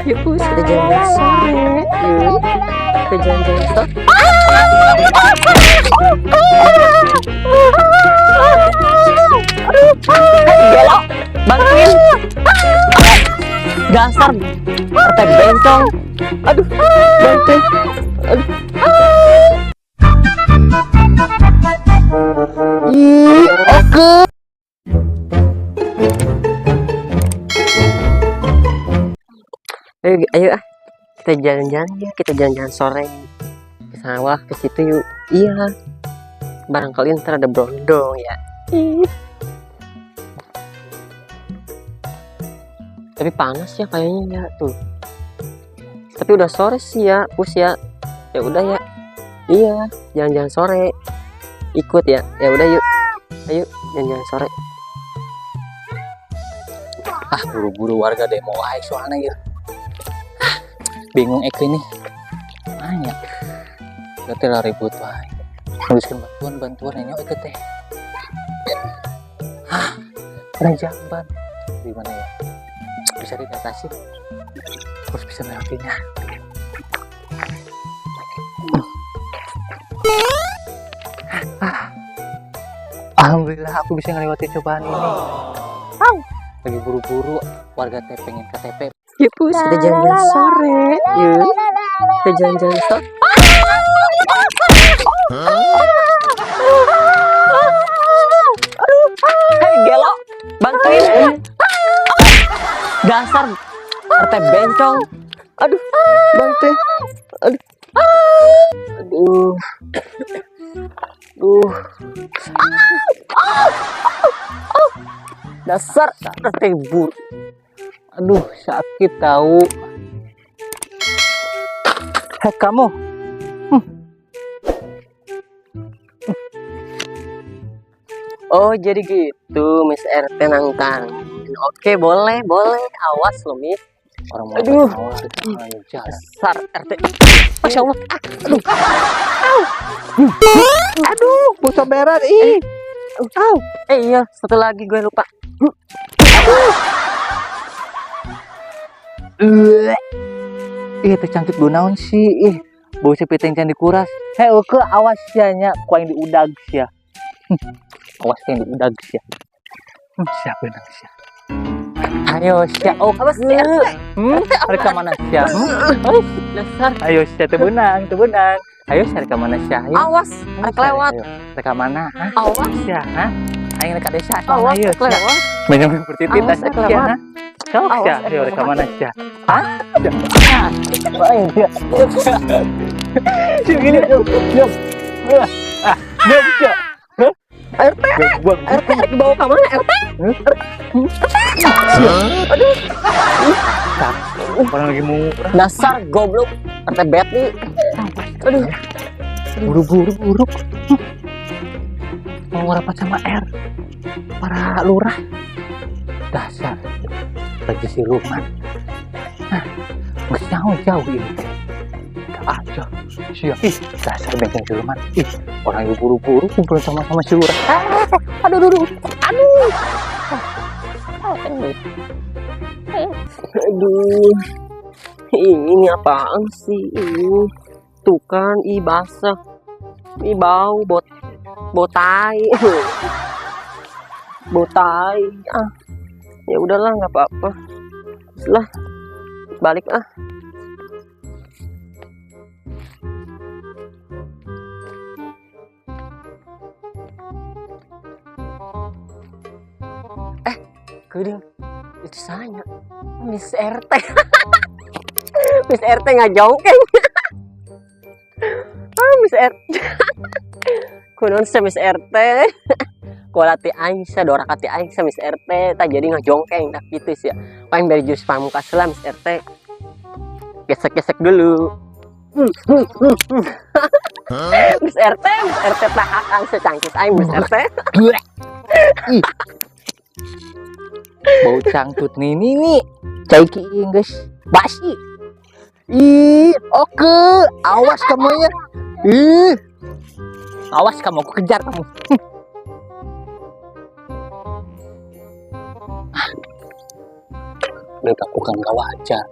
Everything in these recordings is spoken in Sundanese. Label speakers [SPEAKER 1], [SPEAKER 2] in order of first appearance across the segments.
[SPEAKER 1] Yuk, Pus, kita jalan-jalan sore. Yuk, kita jalan-jalan sore. Gelo, bantuin. Dasar RT bencong. Aduh, bantuin. Aduh. Ih, oke. Ayo, ayo ah. Kita jalan-jalan ya, kita jalan-jalan sore ke sawah, ke situ yuk. Iya. Barangkali ntar ada brondong ya. Ih. Tapi panas ya kayaknya ya tuh. Tapi udah sore sih ya, Pus ya. Ya udah ya. Iya, jalan-jalan sore. Ikut ya. Ya udah yuk. Ayo jalan-jalan sore.
[SPEAKER 2] Ah, buru-buru warga demo wae soalnya ya. Ah, bingung Eko ini. Banyak. Berarti lah ribut wae. Nuliskan bantuan-bantuan ini Eko teh. Ah, ada jamban. Di mana ya? Bisa diatasi. Terus bisa melewatinya. Ah, alhamdulillah aku bisa melewati cobaan ini. Au. Lagi buru-buru warga teh pengen KTP.
[SPEAKER 1] Yuk, Pus, kita jalan-jalan sore. Yuk, kita jalan-jalan sore. Hei, gelo, bantuin. Dasar RT bencong. Aduh, bantuin. Aduh. Aduh. Aduh. Dasar RT bur.
[SPEAKER 2] Aduh, sakit tahu. Hei kamu.
[SPEAKER 1] Oh, jadi gitu, Miss RT nangkang. Oke, boleh, boleh. Awas loh, Miss.
[SPEAKER 2] Orang mau
[SPEAKER 1] Aduh.
[SPEAKER 2] Jalan.
[SPEAKER 1] Dasar RT. Masya Allah. Aduh.
[SPEAKER 2] Aduh, bocor berat ih.
[SPEAKER 1] Au. Iya, satu lagi gue lupa.
[SPEAKER 2] Ih, teh cantik naon sih? Ih, bau sepiteng can dikuras. Hei, oke, awas sia nya, ku aing diudag sia. Awas yang diudag sia. Siapa yang sia? Ayo sia, oke.
[SPEAKER 1] Awas si RT.
[SPEAKER 2] Rek mana sia?
[SPEAKER 1] Dasar.
[SPEAKER 2] Ayo sia teu beunang, teu beunang. Ayo sia rek mana sia? Ayo.
[SPEAKER 1] Awas, rek lewat.
[SPEAKER 2] Ayo, rek mana? Hah?
[SPEAKER 1] Awas.
[SPEAKER 2] Sia, hah? Aing rek ka desa.
[SPEAKER 1] Awas,
[SPEAKER 2] ayo
[SPEAKER 1] rek lewat.
[SPEAKER 2] Banyak bertitit
[SPEAKER 1] Awas,
[SPEAKER 2] sia,
[SPEAKER 1] rek lewat.
[SPEAKER 2] hah? Sok
[SPEAKER 1] Awas,
[SPEAKER 2] sia,
[SPEAKER 1] rek
[SPEAKER 2] ayo rek
[SPEAKER 1] lewat.
[SPEAKER 2] mana sia? Hah? Ayo sia. Sia gini, yuk. Ah, yuk sia.
[SPEAKER 1] RT, RT dibawa ke mana RT?
[SPEAKER 2] Aduh. Orang lagi mau
[SPEAKER 1] Dasar goblok RT Betty. Aduh.
[SPEAKER 2] buru-buru buruk. Mau rapat sama R. Para lurah. Dasar lagi siluman. Hah, nggak jauh-jauh ini. Aja. Siap. Ih, dasar benteng siluman. Ih, orang yang buru-buru kumpul sama-sama si lurah. Ah, aduh, aduh, aduh.
[SPEAKER 1] Aduh. Ini apaan sih? Ini tuh kan, ih basah. Ih bau bot botai. Botai. Ah. Ya udahlah, nggak apa-apa. Lah, balik ah. Kuding itu saya Miss RT. Miss RT nggak jauh kayaknya. Ah, Miss RT. Kunon sa Miss RT. Kualati aing sa dora kati aing sa Miss RT tak jadi ngajongkeng tak gitu sih ya. Paling dari jurus pamungkas lah Miss RT. Gesek-gesek dulu. Miss RT, Miss RT tahakan secangkis aing Miss RT.
[SPEAKER 2] Bau cangcut nih nih. Cai kiing guys. Basi. Ih, oke. Awas kamu ya. Ih. Awas kamu, aku kejar kamu. Dilakukan gak wajar.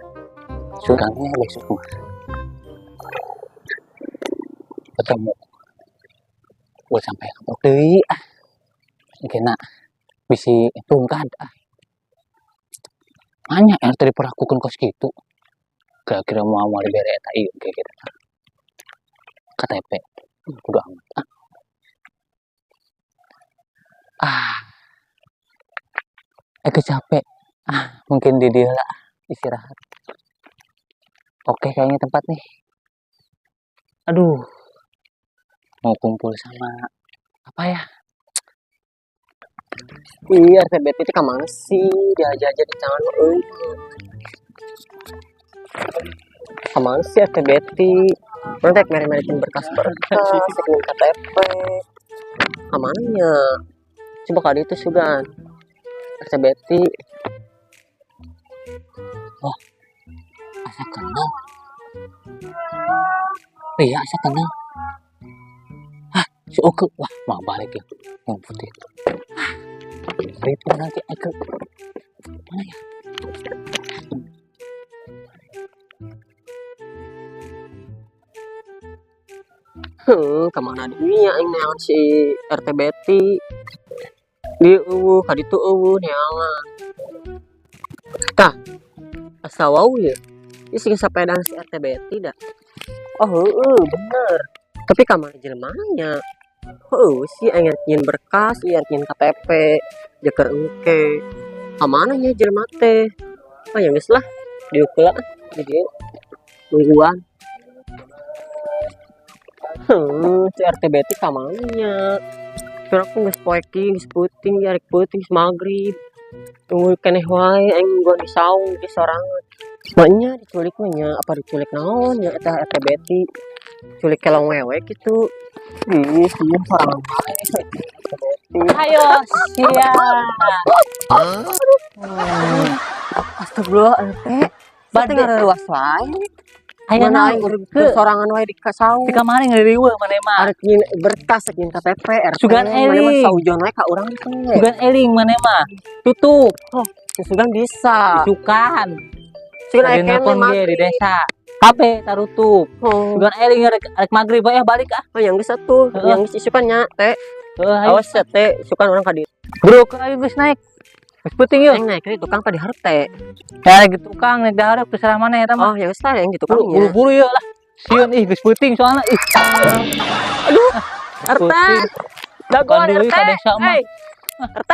[SPEAKER 2] Sugannya besok mah ketemu buat sampai kapok deui ah. Kena bisi tungkad ah. Banyak RT diperlakukan kos gitu. Kira-kira mau mau dibere eta ieu kayak gitu. KTP. Kudu amat. Ah. Ah. Capek. Ah, mungkin di dia lah istirahat. Oke kayaknya tempat nih. Aduh. Mau kumpul sama apa ya?
[SPEAKER 1] Iya, RT Betty itu kemana sih? Dia aja di tangan euy. Kemana sih RT Betty? Nanti mere-merekin berkas-berkas, ingin KTP. Kemana nya? Coba kali itu sugan. RT Betty.
[SPEAKER 2] Wah, asa kenal. Iya, asa kenal. Hah, si Oke. Wah, mau balik ya. Yang putih. Hah, itu nanti Eke. Mana ya?
[SPEAKER 1] Kemana dia aing neangan si RT Betty? Dia eueuh, ka ditu eueuh neangan. Tah, asa wau ya. Ieu sing sapedaan si RT Betty dah. Oh, heueuh, bener. Tapi kamana jelema nya? Heueuh sih aing rek nyieun berkas, ieu rek nyieun KTP, jeker engke. Kamana nya jelema teh? Ah, ya geus lah, diuk heula ah, di dieu. Nungguan. Si RT Betty kamana nya? Kira aku geus poeking, geus peuting, ya rek peuting geus magrib. Tunggu keneh wae aing nungguan di saung di sorangan. Maknya diculik mah nya, apa diculik naon nya eta RT Betty? Culik kelong wewe gitu. Ih, sieun sorangan wae RT Betty.
[SPEAKER 2] Ayo, siap.
[SPEAKER 1] Astagfirullah, RT. Bade ngareruas wae.
[SPEAKER 2] Ayo
[SPEAKER 1] Mana
[SPEAKER 2] naon
[SPEAKER 1] aing ke sorangan wae di saung.
[SPEAKER 2] Di kamari ngariweuh maneh mah.
[SPEAKER 1] Arek nyieun berkas, arek nyieun KTP, RT.
[SPEAKER 2] Sugan
[SPEAKER 1] Maneh mah
[SPEAKER 2] eling.
[SPEAKER 1] saujon wae ka urang teh.
[SPEAKER 2] Sugan eling maneh mah. Tutup.
[SPEAKER 1] Oh, sugan bisa.
[SPEAKER 2] Isukan.
[SPEAKER 1] Sugan aya
[SPEAKER 2] Ada nelpon
[SPEAKER 1] keneh
[SPEAKER 2] ge di
[SPEAKER 1] maghrib.
[SPEAKER 2] desa. HP tarutup.
[SPEAKER 1] Oh.
[SPEAKER 2] Sugan eling rek maghrib bae balik ah.
[SPEAKER 1] Oh, yang geus atuh,
[SPEAKER 2] Heeh.
[SPEAKER 1] yang geus isukan nya, teh.
[SPEAKER 2] Heeh, ayo.
[SPEAKER 1] Awas ya, teh, isukan urang ka dieu.
[SPEAKER 2] Bro, ayo geus naik. Geus peuting yuk.
[SPEAKER 1] Aing naik di tukang tadi hareup teh.
[SPEAKER 2] Ya lagi tukang naik dahareup terserah mana eta mah.
[SPEAKER 1] Oh, yang geus lah yang di tukang nya.
[SPEAKER 2] Buru-buru yuk lah. Sieun ih geus peuting soalna ih.
[SPEAKER 1] Aduh, RT.
[SPEAKER 2] Peuting.
[SPEAKER 1] Dagoan
[SPEAKER 2] Bukan deui
[SPEAKER 1] RT.
[SPEAKER 2] ka desa mah.
[SPEAKER 1] Hey. RT.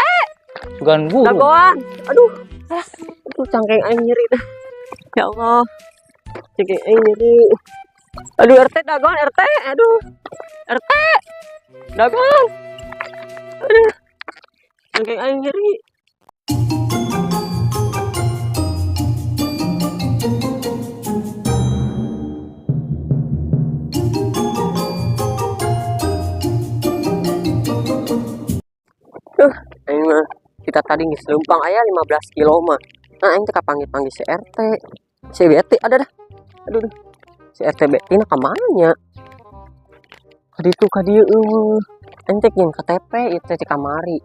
[SPEAKER 2] Sugan buru.
[SPEAKER 1] Dagoan. Aduh. Aduh, cangkeng aing nyeri dah. Ya Allah. Cangkeng aing nyeri. Aduh, RT dagoan RT. Aduh. RT. Dagoan. Aduh. Cangkeng aing nyeri. Aing mah kita tadi geus leumpang aya 15 kilo mah. Nah, aing teh kapanggih-panggih si RT. Si Betty ada dah. Aduh, duh. Si RT Betty na ka mana nya? Ka ditu ka dieu eueuh. Aing teh nyieun KTP ieu teh kamari.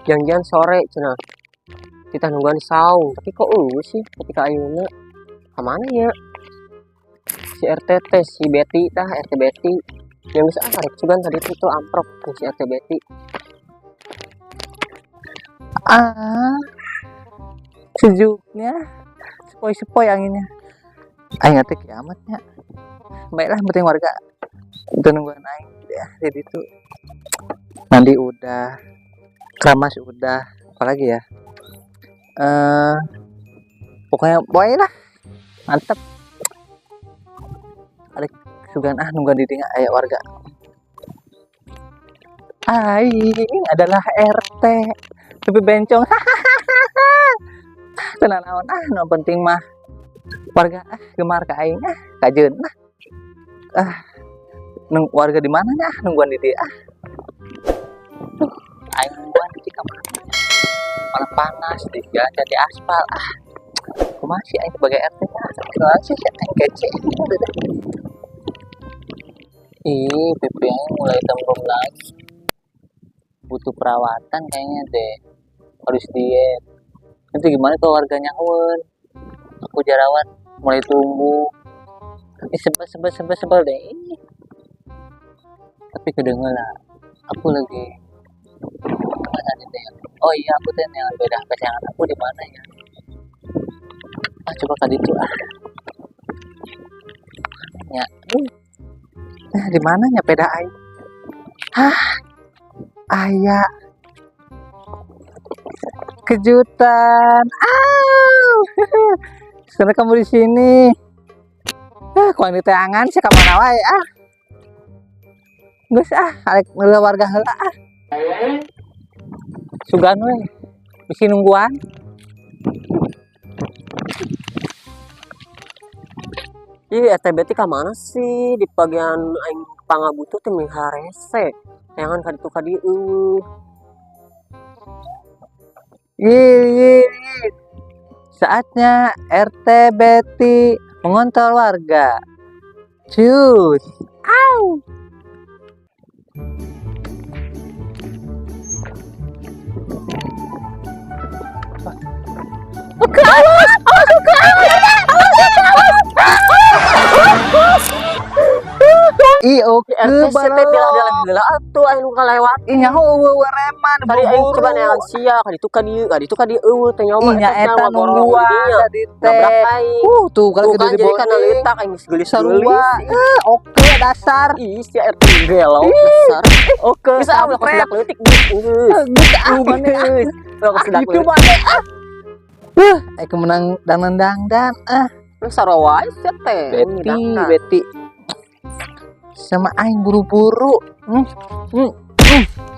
[SPEAKER 1] Janjian sore cenah. Kita nungguan saung, tapi kok eueuh sih ketika ayeuna. Ka mana nya? Si RT teh si Betty tah RT Betty. Yang geus ah rek sugan tadi tuh amprok si RT Betty.
[SPEAKER 2] Ah, sejuknya, sepoi-sepoi anginnya. Aing teh kiamatnya. Baiklah, penting warga itu nungguan aing ya. Jadi itu mandi udah, keramas udah, apalagi ya. Pokoknya boleh lah, mantep. Ada sugan ah nungguan di dinya aya warga. Aing adalah RT. Tapi bencong. Tenang naon ah, nu penting mah warga ah gemar ka aing ah, kajeun ah. Ah, nung warga di mana ah nungguan di dieu ah. Duh, aing nungguan di kamar. Malah panas di jalan jadi aspal ah. Kumaha sih aing sebagai RT ah, kumaha sih aing kece. Ih, pipi aing mulai tembem lagi. Butuh perawatan kayaknya deh. Harus diet. Nanti gimana kalau warganya nyahueun? Aku jerawat. Mulai tumbuh. Ih, sebel sebel sebel sebel deh. Ih. Tapi kedengar lah. Aku lagi mana nih teh? Oh iya, aku teh yang beda kesayangan aku di mana ya? Ah, coba kali itu ah. Ya. Nah, di mana nya peda aing? Hah? Aya. Kejutan. Aw. Sekarang kamu di sini. Ah, ku aing diteangan sih ka mana wae ah. Geus ah, arek heula warga heula ah. Sugan we. Bisi nungguan.
[SPEAKER 1] Ih, RT Betty ka mana sih? Di bagian aing pangabutuh teh meni harese. Teangan ka ditu ka dieu.
[SPEAKER 2] Ih, ih, ih. Saatnya RT Betty mengontrol warga. Cus. Au. Oke, awas, awas, oke, awas, awas, awas. Ih, oke,
[SPEAKER 1] RT sia teh
[SPEAKER 2] balong.
[SPEAKER 1] Bela-bela heula atuh aing nu kalewat.
[SPEAKER 2] Ih, nyaho eueuh reman,
[SPEAKER 1] Tadi aing
[SPEAKER 2] buru-buru.
[SPEAKER 1] coba neangan sia ka ditu ka dieu, ka ditu ka dieu eueuh teh nyaho
[SPEAKER 2] Ih,
[SPEAKER 1] mah
[SPEAKER 2] nya
[SPEAKER 1] eta
[SPEAKER 2] eta
[SPEAKER 1] ngagorong
[SPEAKER 2] nungguan
[SPEAKER 1] di dinya.
[SPEAKER 2] Tadi teh.
[SPEAKER 1] Nabrak aing.
[SPEAKER 2] Tuh kalau
[SPEAKER 1] Tuh
[SPEAKER 2] gitu
[SPEAKER 1] kan jadi kana
[SPEAKER 2] dibonding.
[SPEAKER 1] leutak aing geus geulis-geulis.
[SPEAKER 2] Sarua. Eh, oke dasar.
[SPEAKER 1] Ih, sia RT gelo dasar.
[SPEAKER 2] Oke,
[SPEAKER 1] Geus ah ulah
[SPEAKER 2] kampret.
[SPEAKER 1] kesedak leutik geus.
[SPEAKER 2] Geus ah maneh ah.
[SPEAKER 1] Geus. Ulah kesedak
[SPEAKER 2] Gitu
[SPEAKER 1] leutik.
[SPEAKER 2] maneh ah. Aing menang dan nendang dan ah.
[SPEAKER 1] Lu sarua wae sia teh.
[SPEAKER 2] Betty, Betty. Sama aing buru-buru.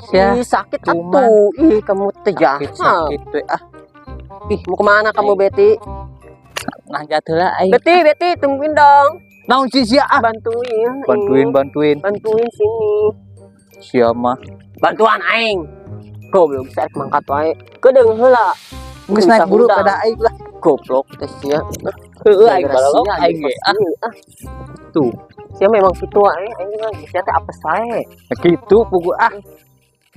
[SPEAKER 2] Sia,
[SPEAKER 1] Ih, sakit
[SPEAKER 2] cuman.
[SPEAKER 1] atuh. Ih, kamu teh
[SPEAKER 2] Sakit
[SPEAKER 1] jahat.
[SPEAKER 2] sakit we ah.
[SPEAKER 1] Ih, mau kemana kamu, Betty?
[SPEAKER 2] Nah, jatuh lah aing.
[SPEAKER 1] Betty, Betty, tungguin dong.
[SPEAKER 2] Naon sih sia ah?
[SPEAKER 1] Bantuin.
[SPEAKER 2] Bantuin,
[SPEAKER 1] Ih,
[SPEAKER 2] bantuin.
[SPEAKER 1] Bantuin sini.
[SPEAKER 2] Sia mah.
[SPEAKER 1] Bantuan aing. Goblok, bisa rek mangkat wae. Kedeung heula.
[SPEAKER 2] Geus
[SPEAKER 1] Bisa
[SPEAKER 2] naik buru
[SPEAKER 1] hudang.
[SPEAKER 2] pada aing lah.
[SPEAKER 1] Goblok teh sia.
[SPEAKER 2] Heueuh aing
[SPEAKER 1] Gara-gara
[SPEAKER 2] balolok
[SPEAKER 1] sia,
[SPEAKER 2] aing ge. Ah,
[SPEAKER 1] ah.
[SPEAKER 2] Tuh.
[SPEAKER 1] Sia memang kitu wae aing mah sia teh apes wae.
[SPEAKER 2] Kitu pugu ah.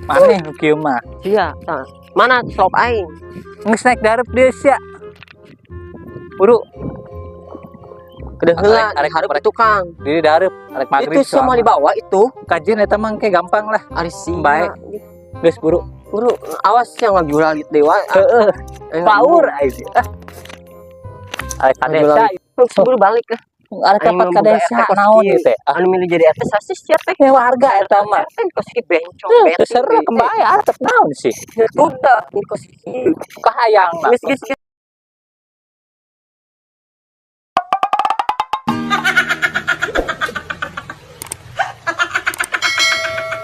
[SPEAKER 2] Maneh nu kieu mah.
[SPEAKER 1] Sia, tah. Mana sop aing?
[SPEAKER 2] Geus naik darep deui sia. Buru.
[SPEAKER 1] Kedeung heula,
[SPEAKER 2] Arek, arek,
[SPEAKER 1] hareup
[SPEAKER 2] arek.
[SPEAKER 1] tukang.
[SPEAKER 2] Diri darep, arek magrib.
[SPEAKER 1] Itu semua dibawa itu.
[SPEAKER 2] Kajian eta mah engke gampang lah.
[SPEAKER 1] Ari sia.
[SPEAKER 2] Baik. Geus buru.
[SPEAKER 1] Buru, awas yang ngajual dewa.
[SPEAKER 2] Heeh.
[SPEAKER 1] Aing
[SPEAKER 2] Paur aing. Ah. Arek ka desa.
[SPEAKER 1] Terus buru balik ke.
[SPEAKER 2] Arek
[SPEAKER 1] Aing
[SPEAKER 2] dapat ka
[SPEAKER 1] mah boga
[SPEAKER 2] desa
[SPEAKER 1] RT kos
[SPEAKER 2] naon
[SPEAKER 1] kieu.
[SPEAKER 2] ieu teh? Ah,
[SPEAKER 1] Anu milih jadi RT sasis sia teh.
[SPEAKER 2] ya warga eta mah.
[SPEAKER 1] RT kos kieu bencong
[SPEAKER 2] Teu
[SPEAKER 1] Betty.
[SPEAKER 2] seru kebayar tetep naon sih.
[SPEAKER 1] Udah, kos kieu.
[SPEAKER 2] Kahayang lah.
[SPEAKER 1] Geus geus geus.